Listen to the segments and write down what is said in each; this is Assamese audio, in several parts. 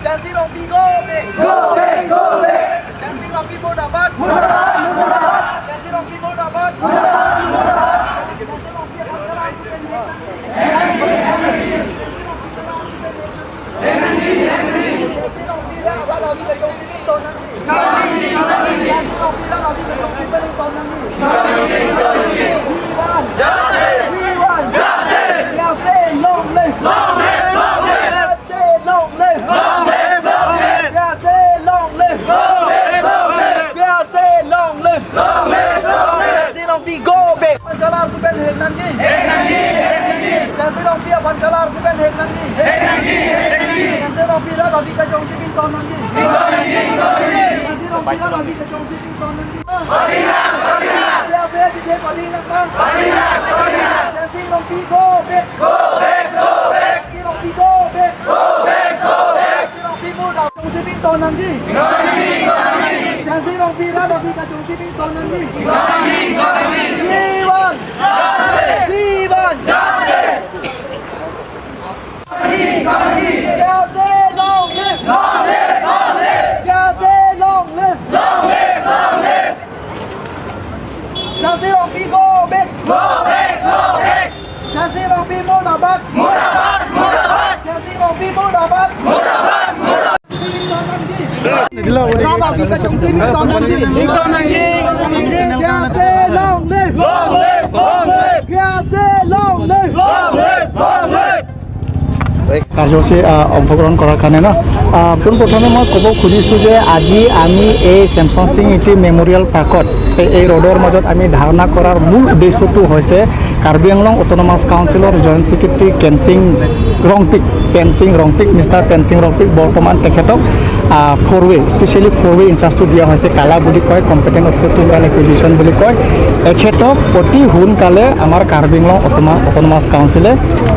Tenzing Rongpi, go back! Go back! Go back! Tenzing Rongpi murdabad! Murdabad! Murdabad! Tenzing Rongpi murdabad! Murdabad! Murdabad! Tenzing Rongpi Long live! Long live! Long live! Long live! Long live! Long live! Long live! Long live! Long live! Long live! Long live! Long live! Tenzing Rongpi, go back! Kalar kuben hek nangi. Hek nangi, hek nangi. Tenzing Rongpi apan kalar kuben hek nangi. Hek nangi, hek nangi. Tenzing Rongpi la labi ka jong sibin ton nangi. Ton nangi, ton nangi. Tenzing Rongpi la labi ka jong sibin ton nangi. Parina, parina. Ya be bide parina ka. Parina, parina. Tenzing Rongpi, go back! Go back! Go back! Tenzing Rongpi, go back! Go back! Go back! Tenzing Rongpi murda jong sibin ton nangi. Ton nangi, ton nangi. Tenzing Rongpi la labi ka jong sibin ton nangi. Ton nangi, ton nangi. We want justice! We want justice! Long live! Long live! Long live! Long live! Long live! Long live! Tenzing Rongpi, go back! Go back! Go back! Tenzing Rongpi murdabad! Murdabad! Murdabad! Tenzing Rongpi murdabad! Murdabad! Murdabad! Long live! Long live! Long live! Long live! Long live! Long live! কাৰ্যসূচী অংশগ্ৰহণ কৰাৰ কাৰণে ন পোনপ্ৰথমে মই ক'ব খুজিছোঁ যে আজি আমি এই চেমচন সিং ইংতি মেম'ৰিয়েল পাৰ্কত এই ৰোডৰ মাজত আমি ধাৰণা কৰাৰ মূল উদ্দেশ্যটো হৈছে কাৰ্বি আংলং অট'নমাছ কাউন্সিলৰ জইণ্ট ছেক্ৰেটাৰী কেনচিং ৰংপিক, টেনচিং ৰংপিক, মিষ্টাৰ টেনচিং ৰংপিক, বৰ্তমান তেখেতক ফ'ৰ ৱে, স্পেচিয়েলি ফ'ৰ ৱে ইনচাৰ্জটো দিয়া হৈছে। কালা বুলি কয়, কম্পিটেণ্ট অথৰিটি লেণ্ড একুইজিশ্যন বুলি কয়। এখেতক অতি সোনকালে আমাৰ কাৰ্বি আংলং অট'নমাছ কাউন্সিলে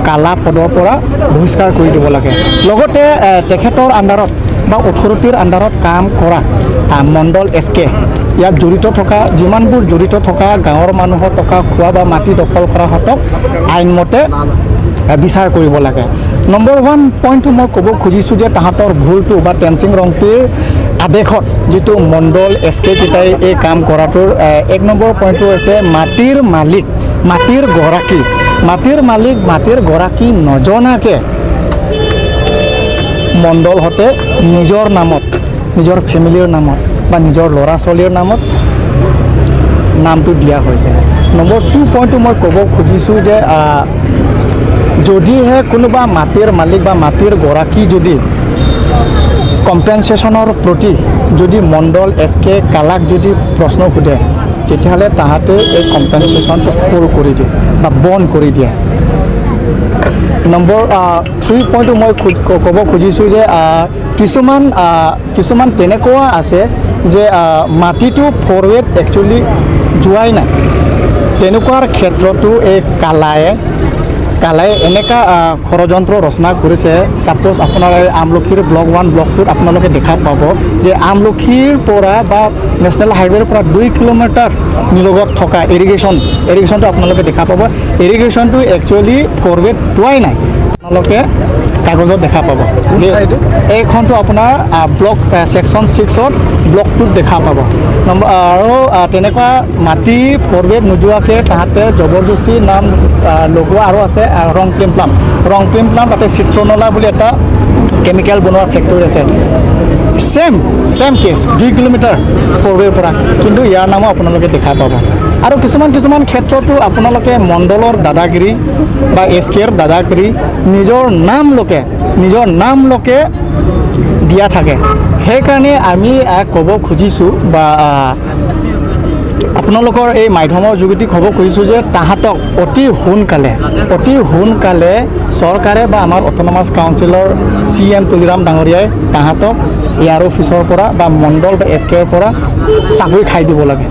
কালা পদৰ পৰা বহিষ্কাৰ কৰি দিব লাগে। লগতে তেখেতৰ আণ্ডাৰত বা অথৰিটিৰ আণ্ডাৰত কাম কৰা মণ্ডল, এছ কে, ইয়াত জড়িত থকা যিমানবোৰ জড়িত থকা গাঁৱৰ মানুহৰ টকা খোৱা বা মাটি দখল কৰাহঁতক আইনমতে বিচাৰ কৰিব লাগে। নম্বৰ ওৱান পইণ্টটো মই ক'ব খুজিছোঁ যে তাহাঁতৰ ভুলটো বা টেনচিং ৰংপিৰ আদেশত যিটো মণ্ডল, এছ কে কেইটাই এই কাম কৰাটোৰ এক নম্বৰ পইণ্টটো হৈছে মাটিৰ মালিক, মাটিৰ গৰাকী, মাটিৰ মালিক, মাটিৰ গৰাকী নজনাকৈ মণ্ডলহঁতে নিজৰ নামত, নিজৰ ফেমিলিৰ নামত বা নিজৰ ল'ৰা ছোৱালীৰ নামত নামটো দিয়া হৈছে। নম্বৰ টু পইণ্টটো মই ক'ব খুজিছোঁ যে যদিহে কোনোবা মাটিৰ মালিক বা মাটিৰ গৰাকী যদি কম্পেনচেশ্যনৰ প্ৰতি যদি মণ্ডল, এছ কে, কালাক যদি প্ৰশ্ন সোধে, তেতিয়াহ'লে তাহাঁতে এই কম্পেনচেশ্যনটো ফুল কৰি দিয়ে বা বন্ধ কৰি দিয়ে। নম্বৰ থ্ৰী পইণ্টটো মই ক'ব খুজিছোঁ যে কিছুমান তেনেকুৱা আছে যে মাটিটো ফৰৱেড একচুৱেলি যোৱাই নাই। তেনেকুৱাৰ ক্ষেত্ৰতো এই কালাই এনেকুৱা ষড়যন্ত্ৰ ৰচনা কৰিছে। ছাপ'জ আপোনাৰ এই আমলখিৰ ব্লক ওৱান, ব্লক টুত আপোনালোকে দেখা পাব যে আমলখিৰ পৰা বা নেশ্যনেল হাইৱেৰ পৰা 2 কিলোমিটাৰ নিলগত থকা ইৰিগেশ্যনটো আপোনালোকে দেখা পাব। ইৰিগেশ্যনটো একচুৱেলি ফৰৱেড পোৱাই নাই। আপোনালোকে কাগজত দেখা পাব যে এইখনটো আপোনাৰ ব্লক ছেকশ্যন ছিক্সত ব্লক টুত দেখা পাব। নম্বৰ আৰু তেনেকুৱা মাটি ফৰৱেড নোযোৱাকৈ তাহাঁতে জবৰদস্তি নাম লগোৱা আৰু আছে ৰংপ্লিম প্লাম, ৰংপ্লিম প্লাম, তাতে চিত্ৰনলা বুলি এটা কেমিকেল বনোৱা ফেক্টৰী আছে। ছেম ছেম কেছ, 2 কিলোমিটাৰ ফৰৱেৰ পৰা, কিন্তু ইয়াৰ নামো আপোনালোকে দেখা পাব। আৰু কিছুমান কিছুমান ক্ষেত্ৰতো আপোনালোকে মণ্ডলৰ দাদাগিৰি বা এছ কেৰ দাদাগিৰি, নিজৰ নাম লোকে দিয়া থাকে। সেইকাৰণে আমি ক'ব খুজিছোঁ বা আপোনালোকৰ এই মাধ্যমৰ যোগেদি ক'ব খুজিছোঁ যে তাহাঁতক অতি সোনকালে চৰকাৰে বা আমাৰ অট'নমাছ কাউন্সিলৰ চি এম তুলিৰাম ডাঙৰীয়াই তাহাঁতক এয়াৰ অফিচৰ পৰা বা মণ্ডল বা এছ কেৰ পৰা চাকৰি খাই দিব লাগে।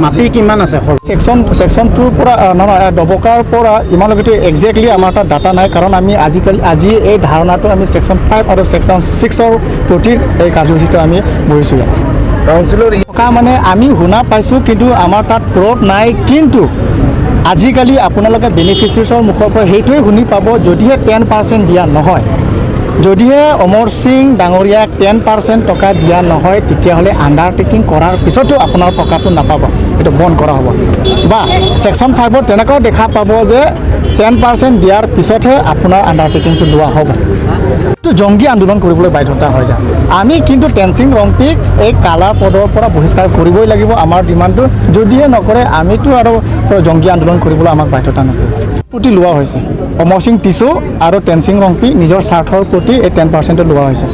মাটি কিমান আছে? ছেকশ্যন টুৰ পৰা নহয়, ডবকাৰ পৰা ইমানলৈকে একজেক্টলি আমাৰ তাত ডাটা নাই, কাৰণ আমি আজিকালি আজি এই ধাৰণাটো আমি ছেকশ্যন ফাইভ আৰু ছেকশ্যন ছিক্সৰ প্ৰতি এই কাৰ্যসূচীটো আমি বহিছোঁ ইয়াত। কাউন্সিলৰ থকা মানে আমি শুনা পাইছোঁ, কিন্তু আমাৰ তাত প্ৰুফ নাই। কিন্তু আজিকালি আপোনালোকে বেনিফিচিয়াৰ্ছৰ মুখৰ পৰা সেইটোৱে শুনি পাব, যদিহে 10% দিয়া নহয়। যদিহে অমৰ সিং ডাঙৰীয়াক 10% টকা দিয়া নহয়, তেতিয়াহ'লে আণ্ডাৰটেকিং কৰাৰ পিছতো আপোনাৰ টকাটো নাপাব, এইটো বন্ধ কৰা হ'ব। বা ছেকশ্যন 5ত তেনেকুৱাও দেখা পাব যে 10% দিয়াৰ পিছতহে আপোনাৰ আণ্ডাৰটেকিংটো লোৱা হ'ব। তো জংগী আন্দোলন কৰিবলৈ বাধ্যতা হৈ যায় আমি। কিন্তু টেনচিং ৰংপিক এই কালা পদৰ পৰা বহিষ্কাৰ কৰিবই লাগিব, আমাৰ ডিমাণ্ডটো। যদিহে নকৰে, আমিতো আৰু জংগী আন্দোলন কৰিবলৈ আমাক বাধ্যতা নকৰিব। প্ৰতি লোৱা হৈছে অমৰ সিং টিচু আৰু টেনচিং ৰংপি নিজৰ স্বাৰ্থৰ প্ৰতি এই 10%টো লোৱা হৈছে।